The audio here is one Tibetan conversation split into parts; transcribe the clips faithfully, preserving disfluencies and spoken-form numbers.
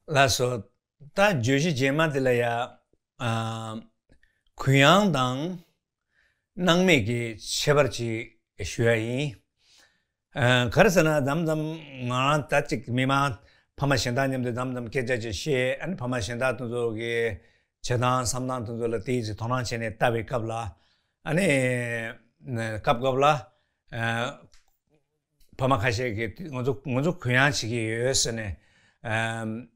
ལགས་སོ། ད་བརྗོད་གཞི་རྗེས་མ་དེ་ལ་ཡ། ཨ། གུ་ཡངས་དང་སྣང་མེད་ཀྱི་ཁྱད་པར་ཅིག་ཞུ་ཡ་ཡིན། ཨ། ག་རེ་ཟེར་ན་མཚམས་མཚམས་ང་རང་ད་ཅིག་མི་མང་ཕ་མ་གཞན་དག་མཉམ་དུ་མཚམས་མཚམས་སྐད་ཆ་ཅིག་བཤད། ཨ་ནི་ཕ་མ་གཞན་དག་དེ་ཚོ་གི་བྱེད་སྟངས་བསམ་སྟངས་དེ་ཚོ་ལ་ཏོག་ཙམ་དོ་སྣང་བྱས་ནས་ལྟ་བའི་སྐབས་ལ། ཨ་ནི་སྐབས་སྐབས་ལ། ཨ། ཕ་མ་ཁ་ཤས་ཀྱིས་ང་ཚོ་ང་ཚོ་གུ་ཡངས་བྱེད་ཀྱི་ཡོད་ཟེར་ནས། ཨམ།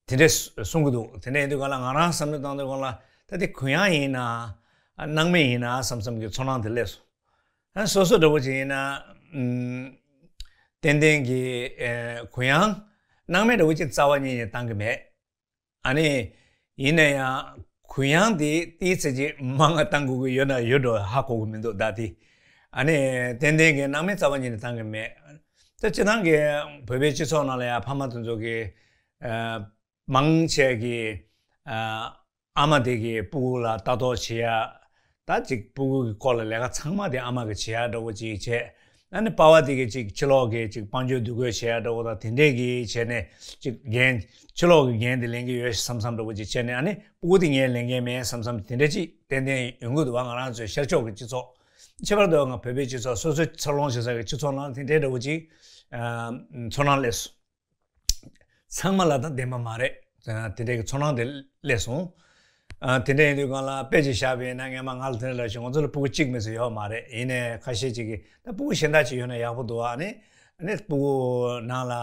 དེ་འདྲས་གསུང་གི་འདུག་དེ་འདྲ་ཡིན་དུས་གང་ལ་ང་རང་བསམ་བློ་བཏང་དུས་གང་ལ་ད་དེ་གུ་ཡངས་ཡིན་ན་སྣང་མེད་ཡིན་ན་བསམ་བསམ་གྱི་ཚོར་སྣང་དེ་སླེབས་སོང་། ཨ། སོ་སོ་འདྲ་བོ་ཅིག་ཡིན་ན། ཨམ། ཏན་ཏན་གྱི། ཨེ། གུ་ཡངས། སྣང་མེད་འདྲ་བོ་ཅིག་རྩ་བ་ཉིད་ནས་བཏང་གི་མེད། ཨ་ནི། ཡིན་ན་ཡང་གུ་ཡངས་དེ་ཏོག་ཙམ་ཅིག་མང་ང་བཏང་དགོས་ཀྱི་ཡོད་ན་ཡོད་འགྲོ་ཧ་གོ་གི་མི་འདུག་ད་དེ། ཨ་ནི། ཏན་ཏན་གྱི་སྣང་མེད་རྩ་བ་ཉིད་ནས་བཏང་གི་མེད། ད་སྤྱིར་བཏང་གི་བོད་པའི་སྤྱི་ཚོགས་ནང་ལ་ཡང་ཕ་མ་དེ་ཚོ་གི། ཨ། མང་ཆེ་གི། ཨ། ཨ་མ་དེ་གི་སྤུ་གུ་ལ་ལྟ་རྟོག་བྱེད་ཡ། ད་ཅིག་སྤུ་གུ་གི་སྐོར་ལ་ལས་ཀ་ཚང་མ་དེ་ཨ་མ་གི་བྱེད་ཡ་འདྲ་བོ་ཅིག་བྱས། ཨ་ནི་པ་ཕ་དེ་གི་ཅིག་ཕྱི་ལོགས་ཀྱི་ཅིག་དཔལ་འབྱོར་འདུ་འགོད་བྱེད་ཡ་འདྲ་བོ་དང་དེ་འདྲས་ཀྱི་བྱས་ནས་ཅིག་འགན་ཕྱི་ལོགས་ཀྱི་འགན་དེ་ལེན་གྱི་ཡོད་བསམ་བསམ་འདྲ་བོ་ཅིག་བྱས་ནས། ཨ་ནི་སྤུ་གུ་དེ་ངས་ལེན་མཁན་མེད་བསམ་བསམ་དེ་འདྲས་ཅིག་ཏན་ཏན་ཡོང་གི་འདུག་བ། ང་རང་ཚོའི་ཤར་ཕྱོགས་ཀྱི་སྤྱི་ཚོགས། ཁྱད་པར་དུ་ང་བོད་པའི་སྤྱི་ཚོགས་སོ་སོའི་འཚར་ལོངས་བྱེད་ས་གི་སྤྱི་ཚོགས་ནང་དེ་འདྲས་འདྲ་བོ་ཅིག་ཨ། ཚོར་སྣང་སླེབས་སོང་། ཚང་མ་ལ་ད་བདེན་པ་མ་རེད། དེ་འདྲའི་ཚོར་སྣང་དེ་སླེབས་སོང་། ཨ། དེ་འདྲ་ཡིན་དུས་གང་ལ་དཔེ་ཅིག་བཞག་པ་ཡིན་ན། སྔན་མ་ང་ལ་དེ་འདྲ་ལབ་ཞིག་ང་ཚོ་ལ་སྤུ་གུ་གཅིག་མིན་ཙམ་ཡོད་མ་རེད། ཡིན་ནའི་ཁ་ཤས་ཅིག་གིས་ད་སྤུ་གུ་གཞན་དག་ཅིག་ཡོད་ན་ཡག་པོ་འདུག་ཨ་ནི། ཨ་ནི་སྤུ་གུ་ནང་ལ།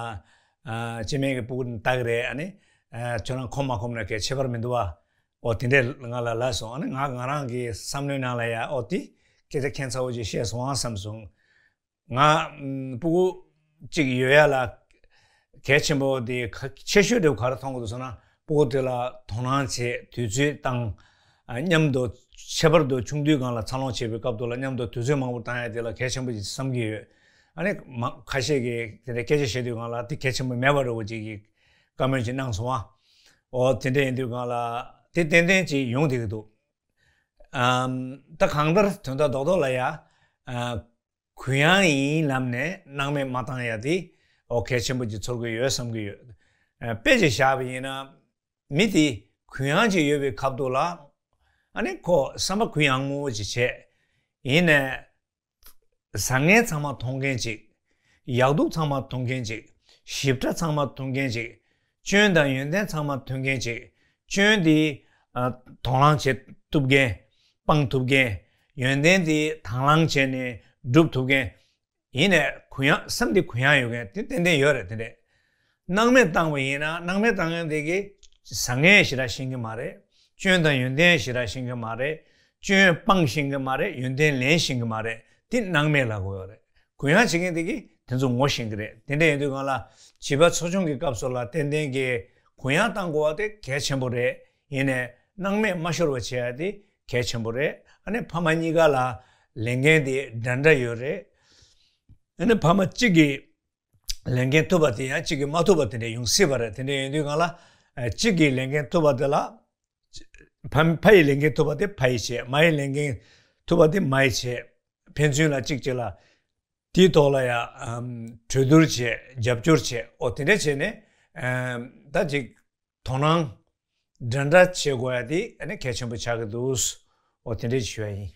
ཨ། སྐྱེ་དམན་གྱི་སྤུ་གུ་ལྟ་གི་རེད། ཨ་ནི། ཨ། ཁྱོད་རང་ཁོམ་མ་ཁོམ་ན་གལ་ཁྱད་པར་མི་འདུག་བ། འོ་དེ་འདྲས་ང་ལ་ལབ་སོང་། ཨ་ནི་ང་ང་རང་གི་བསམ་བློའི་ནང་ལ་ཡ། འོ་དེ་སྐད་ཆ་ཁྱད་མཚར་བོ་ཅིག་བཤད་སོང་ཨ་བསམ་སོང་། ང་ཨམ། སྤུ་གུ་གཅིག་ཡོད་ཡ་ལ་གལ་ཆེན་པོ་དེ་ག་ཆེ་ཤོས་དེ་ག་རེ་མཐོང་གི་འདུག་ཟེར་ན། སྤུ་གུ་དེ་ལ་དོ་སྣང་བྱེད། དུས་ཚོད་བཏང་། ཨ། མཉམ་དུ་ཁྱད་པར་དུ་ཆུང་དུས་སྒང་ལ་འཚར་ལོངས་བྱེད་པའི་སྐབས་དུ་ལ་མཉམ་དུ་དུས་ཚོད་མང་པོ་བཏང་ཡ་དེ་ལ་གལ་ཆེན་པོ་ཞིག་བསམ་གྱི་ཡོད། ཨ་ནི་མ་ཁ་ཤས་ཀྱིས་དེ་འདྲའི་སྐད་ཆ་བཤད་དུས་སྒང་ལ་དེ་གལ་ཆེན་པོ་མེད་པ་འདྲ་བོ་ཅིག་གི་བཀའ་མོལ་ཅིག་གནང་སོང་ཨ། འོ་དེ་འདྲ་ཡིན་དུས་སྒང་ལ་དེ་ཏན་ཏན་ཅིག་ཡོང་བསྡད་ཀྱི་འདུག་ཨམ། ད་གང་ལྟར་དོན་དག་རྡོག་རྡོག་ལ་ཡ། ཨ། གུ་ཡངས་ཡིན་ལབ་ནས་སྣང་མེད་མ་བཏང་ཡ་དེ་འོ་གལ་ཆེན་པོ་ཅིག་ཚོར་གི་ཡོད་བསམ་གི་ཡོད། ཨ། དཔེ་ཅིག་བཞག་པ་ཡིན་ན། མི་དེ་གུ་ཡངས་ཅིག་ཡོད་པའི་སྐབས་དུ་ལ། ཨ་ནི་ཁོ་བསམ་པ་གུ་ཡངས་མོ་ཅིག་བྱས། ཡིན་ནའི་བཟང་ངན་ཚང་མ་མཐོང་མཁན་ཅིག་ཡག་སྡུག་ཚང་མ་མཐོང་མཁན་ཅིག་ཞིབ་ཕྲ་ཚང་མ་མཐོང་མཁན་ཅིག་སྐྱོན་དང་ཡོན་ཏན་ཚང་མ་མཐོང་མཁན་ཅིག་སྐྱོན་དེ། ཨ། དོགས་སློང་བྱེད་ཐུབ་མཁན། སྤང་ཐུབ་མཁན། ཡོན་ཏན་དེ་དང་བླངས་བྱས་ནས་སྒྲུབ་ཐུབ་མཁན། ཡིན་ནའི་གུ་ཡངས། སེམས་དེ་གུ་ཡངས་ཡོད་མཁན་དེ་ཏན་ཏན་ཡོད་རེད། དེ་འདྲས་སྣང་མེད་བཏང་བ་ཡིན་ན། སྣང་མེད་བཏང་མཁན་དེ་གིས་བཟང་ངན་ཞེ་དྲག་ཤེས་ཀྱི་མ་རེད། སྐྱོན་དང་ཡོན་ཏན་ཞེ་དྲག་ཤེས་ཀྱི་མ་རེད། སྐྱོན་སྤང་ཤེས་ཀྱི་མ་རེད། ཡོན་ཏན་ལེན་ཤེས་ཀྱི་མ་རེད། དེ་སྣང་མེད་ལབ་དགོས་ཡོད་རེད། གུ་ཡངས་བྱེད་མཁན་དེ་གིས་དེ་ཚོ་ངོ་ཤེས་ཀྱི་རེད། དེ་འདྲ་ཡིན་དུས་སྒང་ལ་བྱིས་པ་ཚོ་ཆུང་གི་སྐབས་སུ་ལ་ཏན་ཏན་གྱི་གུ་ཡངས་བཏང་དགོས་པ་དེ་གལ་ཆེན་པོ་རེད། ཡིན་ནའི་སྣང་མེད་མ་ཤོར་བ་བྱེད་ཡ་དེ་གལ་ཆེན་པོ་རེད། ཨ་ནི་ཕ་མ་གཉིས་ཀ་ལ་ལས་འགན་དེ་འདྲ་འདྲ་ཡོད་རེད། ཨ་ནི་ཕ་མ་གཅིག་གིས་ལས་འགན་ཐུབ་པ་དེ་ཡང་གཅིག་གིས་མ་ཐུབ་པ་དེ་འདྲ་ཡོང་སྲིད་པ་རེད། དེ་འདྲ་ཡིན་དུས་སྒང་ལ། ཨ། གཅིག་གིས་ལས་འགན་ཐུབ་པ་དེ་ལ། ཕ་ཕ་ཡི་ལས་འགན་ཐུབ་པ་དེ་ཕ་ཡིས་བྱེད། མ་ཡི་ལས་འགན་ཐུབ་པ་དེ་མ་ཡིས་བྱེད། ཕན་ཚུན་ལ་གཅིག་གཅིག་ལ་དེའི་ཐོག་ལ་ཡང་གྲོས་བསྡུར་བྱེད། རྒྱབ་སྐྱོར་བྱེད། འོ་དེ་འདྲ་བྱས་ནས། ཨ། ད་ཅིག་དོ་སྣང་འདྲ་འདྲ་བྱེད་དགོས་ཡ་དེ་ཨ་ནི་གལ་ཆེན་པོ་ཆགས་ཀྱི་འདུག་འོ་དེ་འདྲ་ཞུ་ཡ་ཡིན།